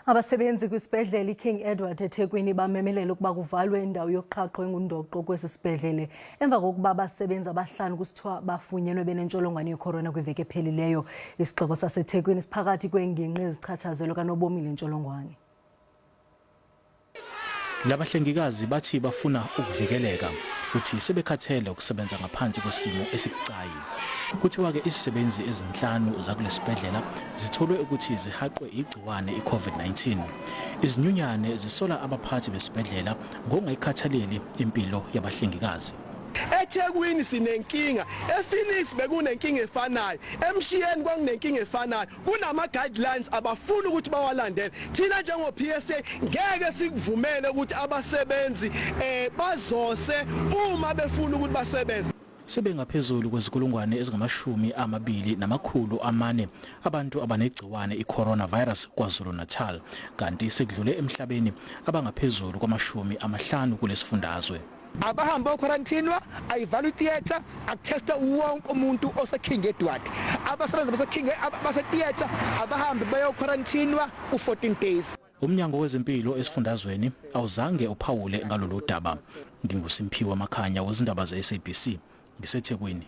Abasebenzi kwisibhedlele iKing Edward eThekwini bamemelela ukuba kuvalwe indawo yoqhaqho engundoqo kwesi sibhedlele emva kokuba abasebenzi abahlanu kusithiwa bafunyenwe benentsholongwane yekhorona kwiveki ephelileyo. Isixeko saseThekwini siphakathi kweengingqi ezichatshazelwe kanobomi le ntsholongwane. Labahlengikazi bathi bafuna ukuvikeleka futhi sebekhathele ukusebenza ngaphansi kwesimo esibucayi. Kuthiwa-ke izisebenzi ezinhlanu zakulesibhedlela zitholwe ukuthi zihaqwe igciwane i-COVID-19. Izinyunyane zisola abaphathi besibhedlela ngokungayikhathaleli impilo yabahlengikazi. EThekwini sinenkinga, ePhoenix bekunenkinga efanayo, eMshiyeni kwakunenkinga efanayo. Kunama guidelines abafuni ukuthi bawalandele. Thina njengo PSA ngeke sikuvumele ukuthi abasebenzi eh bazose uma befuna ukuthi basebenze. Sebengaphezulu kwezinkulungwane ezingama-24,000 abantu abanegciwane i-coronavirus KwaZulu-Natal, kanti sekudlule emhlabeni abangaphezulu kwama-50 kulesifundazwe. Abahambe okhwarantinwa, ayivalwe itheatre, akuthestwe wonke umuntu ose-King Edward. Abasebenzi base-King base-theatre abahambe bayokhwarantinwa u-14 days. Umnyango wezempilo esifundazweni awuzange uphawule ngalolu daba. NginguSimphiwe Makhanya wezindaba ze-SABC ngiseThekwini.